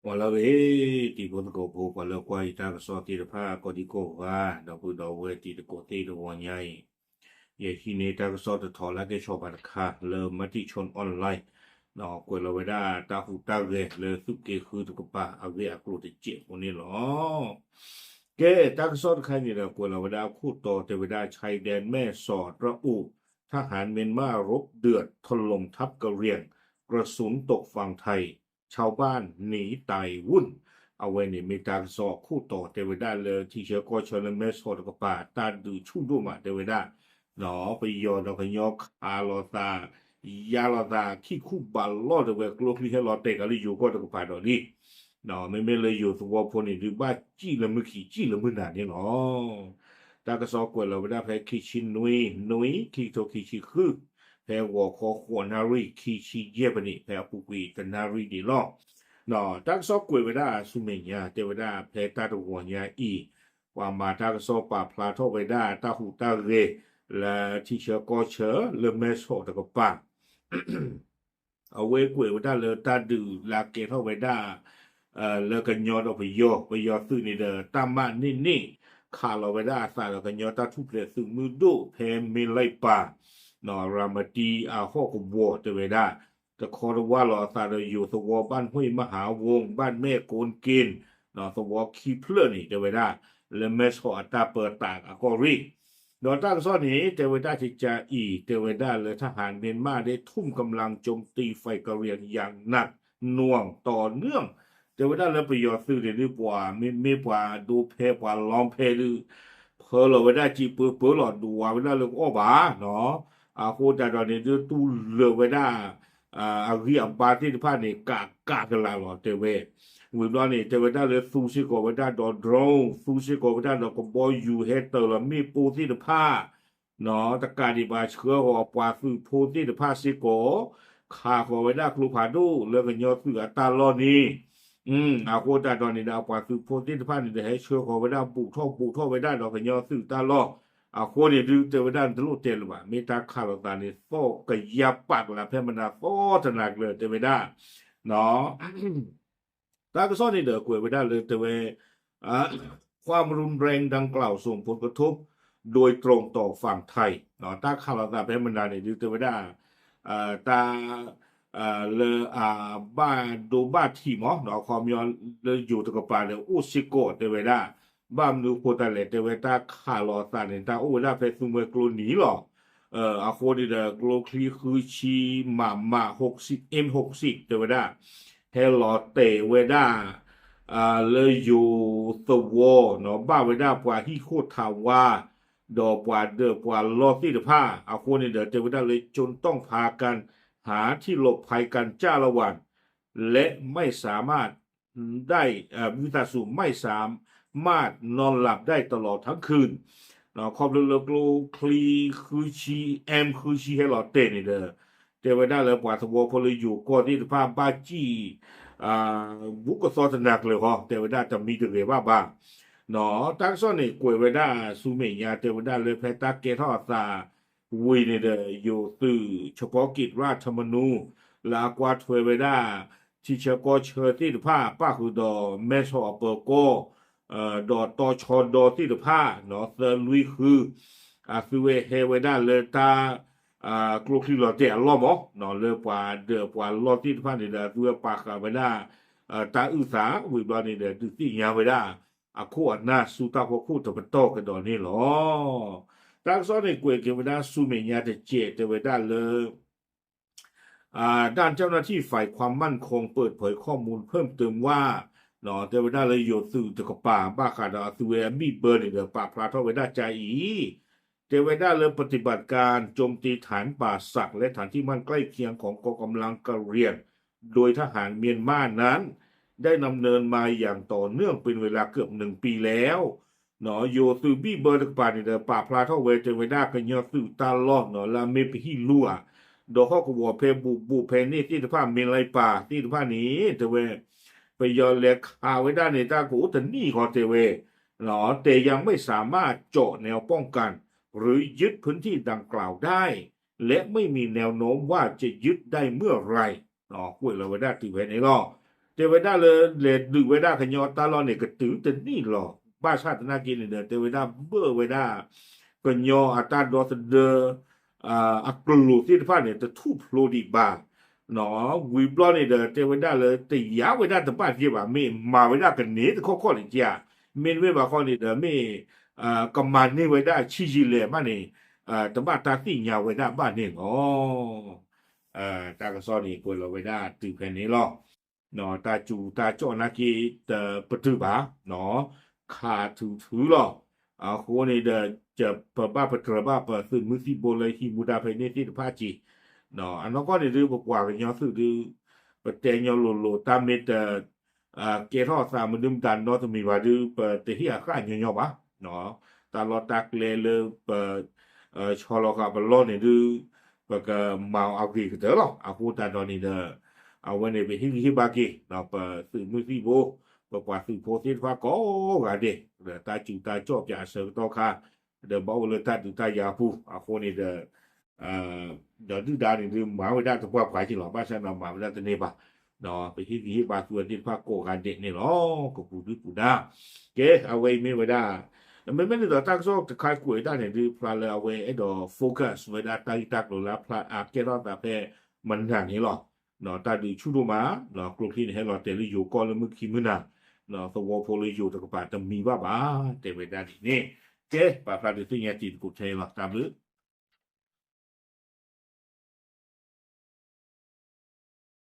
ပှၤလၢအဂ့ၤ တံၤဖိသကိးဖိ ပှၤလၢကွၢ်ယတၢ်ကစီၣ်သ့ၣ်တဖၣ် ကိးဒံကိးဂၤ ဒီပုၢ်ဒီဝဲၢ်တံၤသကိးသ့ၣ်တဂီၤညါအံၤ, ယဟံးန့ၢ်တၢ်ကစီၣ်တထီၣ်လၢကဲဆီၣ်ဘၣ်တခါ လၢ Matichon Online ကွဲးလီၤဝဲဒၣ်တၢ်ဟူးတၢ်ဂဲၤလၢသုးက့ဃုတကပၤအဂ့ၢ်အကျိၤတစဲးဖိန့ၣ်လီၤ. ကဲ တၢ်ကစီၣ်တခါန့ၣ်ဒီး ကွဲးလီၤဝဲဒၣ်အခိၣ်တီတဲဝဲဒၣ် ชายแดนแม่สอดระอุ ทหารเมียนมารบเดือดถล่มทัพกะเหรี่ยง กระสุนตกฝั่งไทย ชาวบ้านหนีตายวุ่น အဝဲန့ၣ်မ့ၢ်တၢ်ကစီၣ်အခိၣ်တီတဲဝဲဒၣ်လၢထံဆၢကီၢ်ဆၢလၢမဲဆီးတကပၤ တၢ်ဒုးဆူၣ်ဒိၣ်မးတဲဝဲဒၣ် ပယီၤဒီးကညီခးလိာ်သး ယါလိာ်သး ခံခူၣ်ဘးလီၢ်တဲဝဲ ကျိချံဟဲလီၤတဲာ်ကးလၢယိၤကီၢ်တကပၤဒီးလံ မ့မ့ၢ်လၢယိၤသဝီဖိန့ၣ်ဒုး ဘၣ်စံၣ်လၢမုၢ်ခံစံၣ်လၢမုၢ်နၤန့ၣ်လီၤ. တၢ်ကစီၣ်ကွဲးလီၤဝဲဒၣ်ဖဲခံဆံနွံ နွံ ခံကထိခံဆံဃု ဖဲဂီၤခီဃိးနၣ်ရံၣ် ခံဆံယဲၢ်မံးနံး ဖဲအပူၤကွံာ်တနၣ်ရံၣ်န့ၣ်လီၤ. တၢ်ကစီၣ်ကွဲးဝဲဒၣ်ဆူမဲာ်ညါ တဲဝဲဒၣ်ဖဲတၢ်တဂီၤညါအံၤ ပှၤမၤတၢ်ကစီၣ်ပာ်ဖျါထီၣ်ဝဲဒၣ်တၢ်ဟူးတၢ်ဂဲၤ လၢထံဆၢကီၢ်ဆၢလၢမဲဆီးတကပၤ အဝဲကွဲးဝဲဒၣ်လၢတၢ်ဒုးလၢကဲထီၣ်ဝဲဒၣ် လၢကညီဒီးပယီၤ ပယီၤသုးန့ၣ်ဒီး တၢ်မးန့ၢ်န့ၢ် ခးလီၤဝဲဒၣ်အသးဒီးကညီတၢ်ထူၣ်ဖျဲးသုးမုၢ်ဒိၣ်ဖဲမ့ၢ်လံပၤ ရၤမတံအဟီၣ်ကဝီၤတဲဝဲဒၣ် တခီတဝၢ်လီၤအသးဒီးယိၤသဝီ บ้านห้วยมหาวง บ้านแม่โกนเกณฑ์ သဝီခံဖျၢၣ်န့ၣ် တဲဝဲဒၣ် လၢမဲဆီးအတၢ်ပၢတးအကီၢ်ရ့ၣ် ဒီးတၢ်ကစီၣ်န့ၣ် တဲဝဲဒၣ်ကကါအံၤ တဲဝဲဒၣ်လၢ ทหารเมียนมาได้ทุ่มกำลังโจมตีฝ่ายกะเหรี่ยงอย่างหนักหน่วงต่อเนื่อง တဲဝဲဒၣ်လၢပယီၤသုးန့ၣ်ဒုး ပှၤမ့မ့ၢ်ပှၤဒိဖဲပှၤလီဖဲဒုး ဖၢလီၤဝဲဒၣ်စံးပၢပၢလီၤ ဒွးဝဲဒၣ်လၢကအီၣ်ဘၣ်နီၤ အဃိသတးဒီးန့ၣ်ဒုး တူၢ်လၢာ်ဝဲဒၣ် အဂံၢ်အဘါသ့ၣ်တဖၣ်န့ၣ် ကးကးကလးလီၤတဲဝဲ ဝံၤဘျီန့ၣ် တဲဝဲဒၣ်လၢသူစ့ၢ်ကီးဝဲဒၣ်ဒီး drone သူစ့ၢ်ကီးဝဲဒၣ်ဒီးကဘီယူၤဟဲတၢၤလီၤမ့ၣ်ပိၢ်သ့ၣ်တဖၣ် တကးဒံးဘၣ်ဆှၢဃီၤပှၤသုးဖိသ့ၣ်တဖၣ်စ့ၢ်ကီး ခးဃီၤဝဲဒၣ်ကျိဖးဒိၣ်လၢကညီသုးအတၢ်လီၢ်န့ၣ် အဃိသတးဒီးန့ၣ်ဒီး အပှၤသုးဖိသ့ၣ်တဖၣ်န့ၣ်ဒီး ဟဲဆှၢဃီၤဝဲဒၣ် ဘူးထီၣ်ဘူးထီၣ်ဝဲဒၣ်ဒီးကညီသုးတၢ်လီၢ် အဃိန့ၣ်ဒုး တဲဝဲဒၣ်တလိၣ်တဲလၢၤဘၣ် မ့ၢ်တၢ်ခးလိာ်သးန့ၣ် သီၣ်ကယၤပာ်ကလးဖဲမနၤသီတနၤကျၢၤ တဲဝဲဒၣ် တၢ်ကစီၣ်န့ၣ်ဒီးကွဲးဝဲဒၣ်လၢတဲဝဲ ความรุนแรงดังกล่าวส่งผลกระทบโดยตรงต่อฝั่งไทย တၢ်ခးလိာ်သးဖဲမနၤန့ၣ်ဒုးတဲဝဲဒၣ် တၢ် လၢအဘၣ်ဒိဘၣ်ထံးမး အခီပညီလၢယိၤတကပၤဒီးအိၣ်စ့ၢ်ကီးတဲဝဲဒၣ် ဘၣ်မနုၤအဃိသတးလဲၣ် တဲဝဲတၢ်ခးလိာ်သးန့ၣ် တၢ်အိၣ်ဝဲဒၣ်ဖဲသူမှဲကျိနံၤလီၤ. အဃိန့ၣ်ဒီး ကျိချံဃုဆံ မမ ဟိးစံး M ဟိးစံး တဲဝဲဒၣ် ဟဲလီၤတဲာ်ဝဲဒၣ် လၢယိၤသဝီ ဘၣ်ဝဲဒၣ်ပှၤဟံၣ်ခိၣ်ထးဝါ ဒီးပှၤဒၢးပှၤလီၢ်သ့ၣ်တဖၣ် အဃိန့ၣ်ဒီး တဲဝဲဒၣ်လၢ จนต้องพากันหาที่หลบภัยกันจ้าละวัน และไม่สามารถได้ เอ่อ ไม่สามารถนอนหลับได้ตลอดทั้งคืน ခီဖျိလၢကျိချံဃုဆံ M ဃုဆံဟဲလီၤတဲာ်န့ၣ်ဒီး တဲဝဲဒၣ်လၢပှၤသဝီဖိလၢယိၤကီၢ်သ့ၣ်တဖၣ်ဘၣ်စံၣ် ဘူးကသီတနၤကျၢၤဃီ တဲဝဲဒၣ်တမံၤတဂဲၤဘၣ်ဘၣ် တၢ်ကစီၣ်န့ၣ် ကွဲးဝဲဒၣ်ဆူမဲာ်ညါ တဲဝဲဒၣ်လၢဖဲတၢ်ကဲထီၣ်အသးဝံၤန့ၣ်ဒီး ယိၤသုး เฉพาะกิจราชธรรมนูญ လၢအကွၢ်ထွဲဝဲဒၣ် ထံဆၢကီၢ်ဆၢသ့ၣ်တဖၣ် ပၣ်ဃုာ်ဒီးမဲဆီးအပၢၤကီၢ် ဒီးတီဆီဒီသ့ၣ်တဖၣ် သၢလွံၢ်ဃု အသုဝဲဟဲဝဲဒၣ်လၢတၢ် ကျိချံလီၤတဲာ်အလီၢ်မး လၢပှၤဒၢးပှၤလီၢ်သ့ၣ်တဖၣ်န့ၣ်ဒီး အသုဝဲပာ်ဃာ်ဝဲဒၣ် တၢ်အုၣ်သး ဝံၤဘျီန့ၣ်ဒီး ဒုးသ့ၣ်ညါဝဲဒၣ် အခိၣ်အနၢ်ဆူတၢ်ဖီခိၣ်တပတီၢ်ကဒီးန့ၣ်လီၤ. တၢ်ကစီၣ်န့ၣ် ကွဲးက့ၤဝဲဒၣ်ဆူမဲာ်ညါတစဲး တဲဝဲဒၣ်လၢ ด้านเจ้าหน้าที่ฝ่ายความมั่นคงเปิดเผยข้อมูลเพิ่มเติมว่า တဲဝဲဒၣ်လၢယိၤသုးတကပၤ ဘၣ်ဃးဒီးအသုဝဲအဘံၣ်ဘၢန့ၣ်ဒီး ပာ်ဖျါထီၣ်ဝဲဒၣ်ကါအံၤ တဲဝဲဒၣ်လၢ ปฏิบัติการโจมตีฐานป่าสักและฐานที่มั่นใกล้เคียงของกองกำลังกะเหรี่ยง โดยทหารเมียนมานั้น ได้ดำเนินมาอย่างต่อเนื่องเป็นเวลาเกือบหนึ่งปีแล้ว ယိၤသုးဘံၣ်ဘၢတကပၤန့ၣ်ဒီး ပာ်ဖျါထီၣ်ဝဲတဲဝဲဒၣ်ကညီသုးတၢ်လီၢ်နီၤ လၢအမ့ၢ်ပဟံၣ်လူၤဧါ ဒီးဟီၣ်ကဝီၤဖဲဘူးဘူးဖဲန့ၣ်သ့ၣ်တဖၣ် မ့ၢ်လၢပၤသ့ၣ်တဖၣ်န့ၣ် တဲဝဲ ပယီၤလဲၤခးဝဲဒၣ်န့ၣ် တၢ်ကအိၣ်တနံၣ်ဃီတဲဝဲ แต่ยังไม่สามารถเจาะแนวป้องกันหรือยึดพื้นที่ดังกล่าวได้ และไม่มีแนวโน้มว่าจะยึดได้เมื่อไหร่ ကွဲးလီၤဝဲဒၣ်တုၤဖဲန့ၣ်လီၤ. တဲဝဲဒၣ်လၢလဲၤဒုးဝဲဒၣ်ကညီတၢ်လီၢ်န့ၣ် ကတုၤတနံၣ်လီၤ. ဘၣ်ဆၣ်သနာ်က့န့ၣ်ဒီး တဲဝဲဒၣ်ဘၢၣ်ဝဲဒၣ် ကညီအတၢ်ဒီသဒၢ အကျိၤသ့ၣ်တဖၣ်န့ၣ် တထူၣ်ဖျိဒံးဘၣ်. ဝံၤဘျီန့ၣ်ဒီး တဲဝဲဒၣ်လၢတယာ်ဝဲဒၣ်တဘၣ်သ့ဘၣ်, မ့ၢ်မၤဝဲဒၣ်ကန့ၢ်တခီခီၣ်လၢကဧါ, မ့တမ့ၢ်ဘၣ်ဃီန့ၣ်ဒီး မ့ၢ်ကမၤန့ၢ်ဝဲဒၣ်ဆံးယံာ်လဲၣ်ဘၣ်န့ၣ် တဘၣ်တၢ်သ့ၣ်ညါဝဲဒၣ်ဘၣ်န့ၣ်လီၤ. တၢ်ကစီၣ်န့ၣ် ကွဲးလီၤဝဲဒၣ်တုၤဖဲန့ၣ်လီၤ. တၢ်စူၤတၢ်ကၠီၣ်နာ်က့ တပတုာ်ဘၣ်, ခးထုးထုးလီၤ. အဃိန့ၣ်ဒီး ပဘၣ်ပတြၢၤဘၣ်ပသုးမုၢ်သံၣ်ဘိလၢဟံးမူဒါဖဲန့ၣ်သ့ၣ်တဖၣ်က့ၤ, အနီၢ်ကီၢ်န့ၣ်ဒုး ပပှၤကညီသုးဒုး ပတဲညီလိၤလိၤ တၢ်မ့ၢ်တ ကဲထီၣ်အသးမနုၤမတၤနီတမံၤဘၣ်ဒုး ပတဟ့ၣ်အဃၣ်ညီညီဘၣ်. တၢ်လီၢ်တၢ်ကျဲလၢပ ဆီလီၤဃာ်ပလီၢ်န့ၣ်ဒုး ပကမၤအီၤအဂ့ၤကတၢၢ်လီၤ. အဃိသတးဒီးန့ၣ်ဒီး အဝဲန့ၣ်ပဟ့ၣ်ဂံၢ်ဟ့ၣ်ဘါက့ၤ ပသုးမုၢ်သံၣ်ဘိ ပပှၤသုးဖိသ့ၣ်တဖၣ်ကိးဂၤဒဲး ဒီးတၢ်စူၤတၢ်ကၠီၣ်ပၠးအဆၢကတီၢ်ခါ ဒီးဘၣ်အိၣ်လၢတၢ်ဒုးတၢ်ယၤအပူၤ အဃိန့ၣ်ဒီး ဒီးဒုၣ်ဒါန့ၣ်ဒုး မၤဝဲဒၣ်တပှၢ်ပှၢ်က့ၤလီၤ. ဘၣ်ဆၣ်ဒီးမၤဝဲဒၣ်တန့ၢ်ဘၣ်. ပဟ့ၣ်ဂံၢ်ဟ့ၣ်ဘါသုဝဲသ့ၣ်တဖၣ်ကိးဂၤဒဲးန့ၣ်လီၤ. ကပူၤဒုၣ်ပူၤဒါ ကဲ အဝဲအံၤမ့ၢ်ဝဲဒၣ် မ့မ့ၢ်န့ၣ်ဒီးတၢ်ကစီၣ်တခါကွဲးဒၣ်န့ၣ်ဒုး ဖျါလၢအဝဲအဲၣ်ဒိး focus ဝဲဒၣ်တၢ်ဂ့ၢ်တၢ်ကျိၤလၢအဖျါအကဲထီၣ်သးဖဲမနၤန့ၣ်လီၤ. တၢ်ဒုးဆူၣ်ဒိၣ်မး ကျိချံန့ၣ်ဟဲလီၤတဲာ်လၢယိၤကီၢ်လၢမုၢ်ခံမုၢ်နၤ သဝီဖိလၢယိၤတကပၤတမံၤဘၣ်ဘၣ် တဲဝဲဒၣ်ဒ်န့ၣ်. ကဲ ပာ်ဖျါဒုးသ့ၣ်ညါတံၤသကိးထဲအံၤလီၤ. တၢ်ဘျုး